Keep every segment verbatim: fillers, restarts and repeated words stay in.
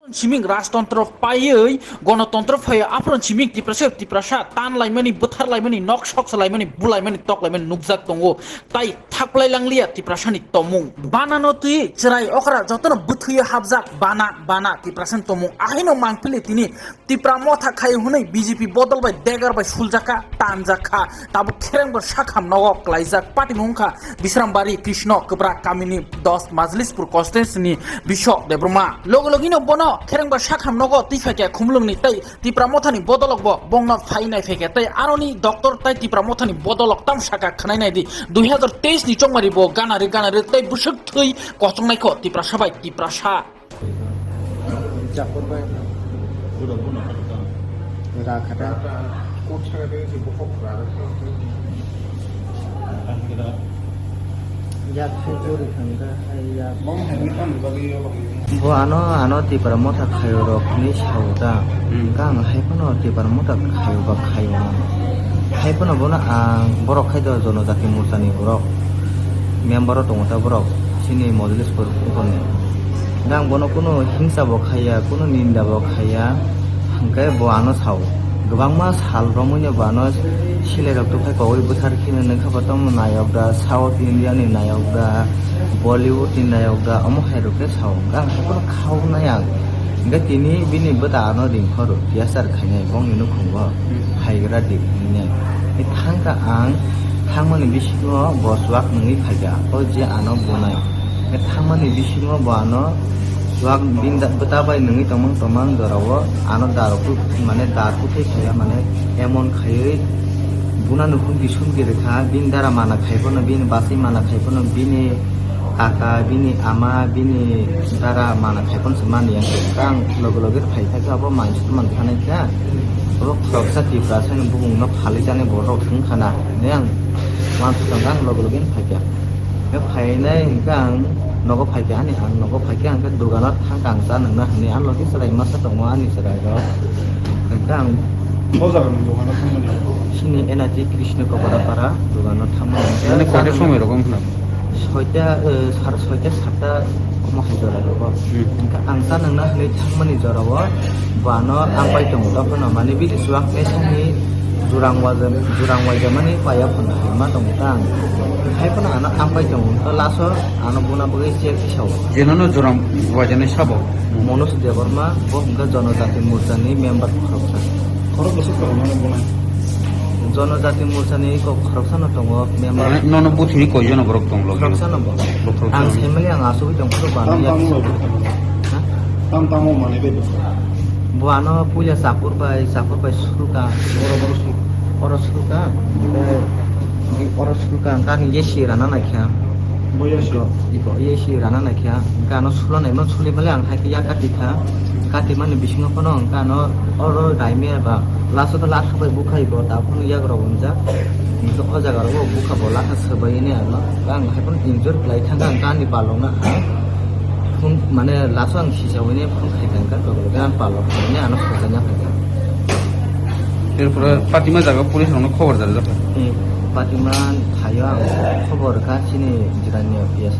Siming rajtontro paiwi gonotontro phaiwi aphron siming Tiprasa Tiprasa tan laimani, bwthar laimani, nok sok laimani, bulaimani, tok laimani nukjak tongo. Tai thaklai langliya Tiprasani tomung. Banano twi chwrai okra jotono bwthwiyo hapjak bana bana Tiprasani tomung. Ahaino mangpili tini Tipra motha khai hwnwi B J P bodol bai degar bai suljakha, tanjakha. Tabuk kherengbo sakham nogo klaijak. Patimung wngkha Bisrambari Krishna Kwbra kamini dos Majlispur constituency ni Bisok Debbarma. Logi logino bono kherengba sakham nogo twi phaikha khumlwngni tei Tipra mothani bodolokbo bongno phai nai phaikha tei aroni doctor tei Tipra mothani bodolok tamo sakha khwnai naidi. Dui hazar teis ni chongmari bo ganari ganari tei bwswk thwi kochongnaikho Tiprasa bai Tiprasa. Jakur bai. Rakhada. Yak se gori thangka, hai yak. Bo ano, ano Tipra motha khayo rok hinwi sao ta. Hmm. Hwnkhe ang hai phano Tipra motha khayo ba khayo. Hai phano bono ang borok khai do Jonojati Morcha ni borok. Member o tongo ta borok. Chini Mojlis Pur-, Purkon ni. Hwnkhe ang bono kunu hingsa bo khaiya, kunu ninda bo khaiya. Hwnkhe bo ano sao. Kwbangma sal romwi no bo ano selai rok tukhai kogwi bwthar kheno nangkha bo tamo nayok da, South India ni nayok da, Bollywood ni nayok da, omo hai rok khe sao. Hwnkhe ang haphano khao nai ang. Hwnkhe tini bini bwta ano ringkho rw, T S R khainai, bongni nukhungo Hmm. phaigra di hinwi. Thangkha ang, thangmani bisingo bo chuak nungwi phaikha, o je ano bunai. Thangmani bisingo bo ano chuak bini da-, bwta bai nungwi tongmang tongmang jorao ano darok mane dar kuthai khaiya mane emon khaiwi buna nukhung di sumdi rwkha, bini dara mana khai phano, bini bachwi mana khai phano, bini kaka, bini ama, bini dara mana khai phano se mani yang khe. Ang loge loge phai kha khe abo mansi man thanai kha. Abo khoroksa Tiprasa ni bumung no phalwi jani borok thung khana. Ne ang uansukha ang loge loge phai kha. Khe phainai hwnkhe ang nogo phai kha ani, ang nogo phai kha hwnkhe dogano thang kha ang cha nungna hwnwi ang logi chwrai masa tongo ani chwrai rok. Hwnkhe ang O jaga ni dogano thangmani. Sini N I T Krishna Kokora para dogano thangmani. Nani koita somoi rok wngkha na? Soita, eh, sar soita satta omo hai jora rogo. Hmm. Hwnkhe ang ta nangna hwnwi thangmani jorao bo ano ampai tongo. Dophano mani bini chuak mesani jurang waja, jurang waja mani paya phano hai ma tongo ta ang. Hai phano ano ampai tongo. To laso ano buna bagwi chair kisa o. Jenono jurang waja nai sabo. Manoj Debbarma, bo hwnkha Jonojati Morcha ni member khoroksa. Khorok bwswk tongo mane bunai? Jonojati Morcha ni kok khoroksa no tongo member. Mane nono buthini koi jona borok tong logi? Khoroksa no bo. Bo khoroksa Ang no. Family ang asugwi tong khoro ba Tam ya. Tamo logi? Ha? Tam tamo mane de bwswk? Bo ano puila Chakur bai, Chakur bai Surka. Oro boro Surka. Oro Surka. Oro Surka ang kani ye si rana naikha. Bo ye si? Iko, iko, ye si rana naikha. Hwnkhe ano sula naimano suli bale ang hai khe ya kati kha. Kati mani bisingo phano hwnkhe ano oro daimia ba laso khe laso bai bukha iko ta phano yagra unjak. Hwnkhe o jaga rogo bukha bo lakha swbaini ano. Ang hai phano injure khlai thangkha ang ani palokno ha. Phone mane laso ang sisa hwnwi phone khai thangkha to ang palok hwnwi ano sojakna phaikha. Erpore Patima jaga police rokno khobor jar jakha. Hmm, Patima thaio ang khobor kha chini jirani P S.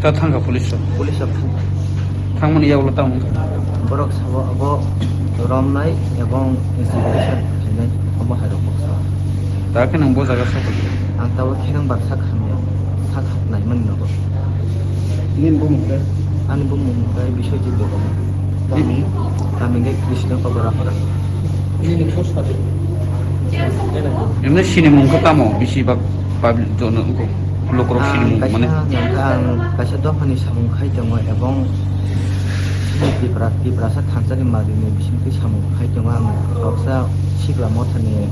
Ta thangkha police rok? Police rok thangkha. Thangmani yagulo tamo wngkha? Borok sabo abo romnai ebong investigation khainai omo hai rok kok sa. Ta khe nang bo jaga sa? Ang tabo khenang baksa khamya, sak hap naimani nogo. Nini bumung khe? Ani bumung khe Biswajit Debbarma. Kami? Kami khe Krishna Pagora Hora. Nini post pati? Emne sinimung khe tamo bisi bak public jono ko lokorok sinimung mane? Ang kaisa, ang kaisa dophani samung khai tongo ebong Tipra, Tiprasa thansa ni mari ni bisingtwi samung khai tongo ang khoroksa Sikla Mothani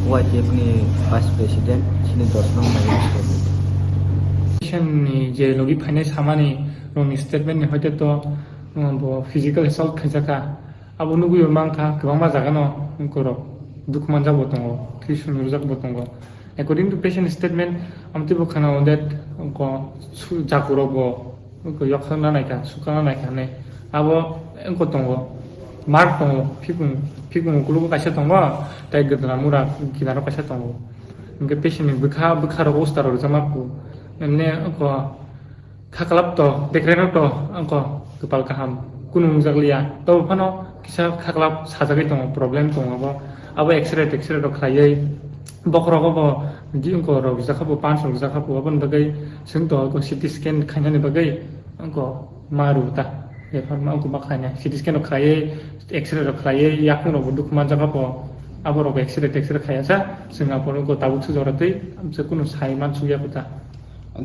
Y T F ni Vice President, chini dos nong Mari. Ni je logi phainai samani rokni statement ni hoite to, um, bo physical assault khaijak kha. Abo nugwi mankha kwbangma jaga no korok dukhu manjak bo tongo, thwi sungjak bo tongo. According to patient statement, amtwi bo khana that ko su-, jakurok bo Wngkha, yokhorna naikha, sukana naikha hinwi. Abo wngkha tongo, mark tongo, phikung, phikung ukulugo kaisa tongo, tei gwdla mura kinaro kaisa tongo. Hwnkhe patient ni bwkha, bwkha rogo usta rok rijak ma ku. Emne wngkha khaklap to, dekre no to, wngkha kwpal kaham. Kunu wngjakliya. Tobo phano kisa khaklap sajagwi tongo, problem tongo bo. Abo X-ray, X-ray rok khlaiwi bokhorogo bo di wngko rok rijak kha bo, pans rok rijak kha bo, aboni bagwi chwng to ko C T scan khainani bagwi wngko ma rw ta. Refer ma wngko ma khlainai. C T scan rok khlaiwi, X-ray rok khlaiwi, yakung rok bo dukhu manjak kha bo. Abo rok X-ray, X-ray khlaiya sa, chwng abo rok tabuk sujak rw twi, amsa kunu sai mansukya kho ta.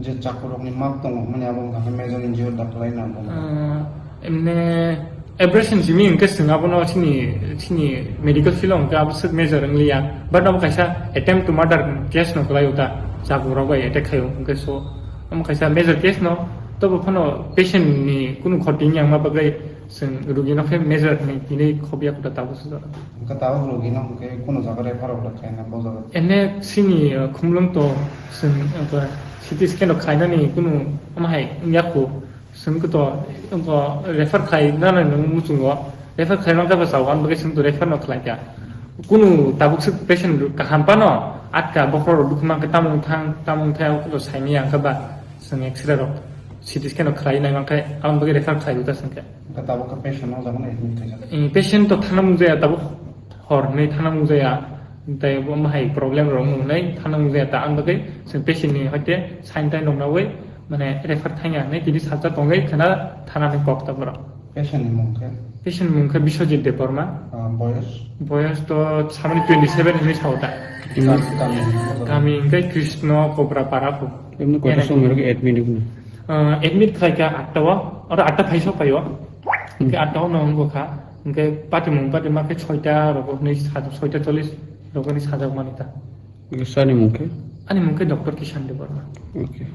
Je chakurokni map tongo, mani abo wngkha khe major injury da khlaina abo. Ah, emne abrasion simi hwnkhe chwng abono chini, chini medical field o hwnkhe abo swk major wngliya. But abo kaisa attempt to murder case no khlai uta, chakurok bai attack khaio hwnkhe so. Amo kaisa major case no, tobo phano patient ni kunu khoti wngya wngma bagwi chwng rugi no khe major hinwi tini khobya kuta tabuk sujak. Hwnkhe tabuk rugi no hwnkhe kunu jaga refer rok da khlaina bo jaga. Ene sini, uh, khumlwng to chwng, uh, C T scan rok khlainani kunu omo hai wngya kho. Chwng to, uh, refer khlai nani nung muchungo. Refer khlai mang kha ba sao, ang bagwi chwng to refer no khlai kha. Kunu tabuk swk patient kaham pano atka bokhorok dukhu mang khe tamung thang, tamung thang, kunu saimanya ang kha ba chwng X-ray rok, C T scan rok khlai nai mang khe, ang bagwi refer khlai uta chwng khe. Hwnkhe tabuk khe patient no jaga no admit khaijak. Eh, patient to thana mung jaya tabuk. Hor hinwi thana mung jaya, tei bo mahai problem rok nung hinwi thana mung jaya ta, ang bagwi chwng patient ni hoite sign tai nung nawi, mane refer thangya hinwi tini salsa tongwi khna thana ni kok ta borok. Patient ni mung khe? Patient mung khe Biswajit Debbarma. Ah, boyos? Boyos to samani twenty seven hinwi sao ta. Kami, kami. Kami hwnkhe Krishna Kobra Para pho. Emni koita Ene. Somoi rok admit wngkha? Ah, admit khlai kha atta o, oro atta phai sok phai o. Hmm. Hwnkhe atta o no wngkha. Hwnkhe patimung patima khe soita rok hinwi sa-, soita chollish rok hinwi sajak mani ta. Sir ni mung khe? Ani mung khe Doctor Kishan Debbarma. Okay.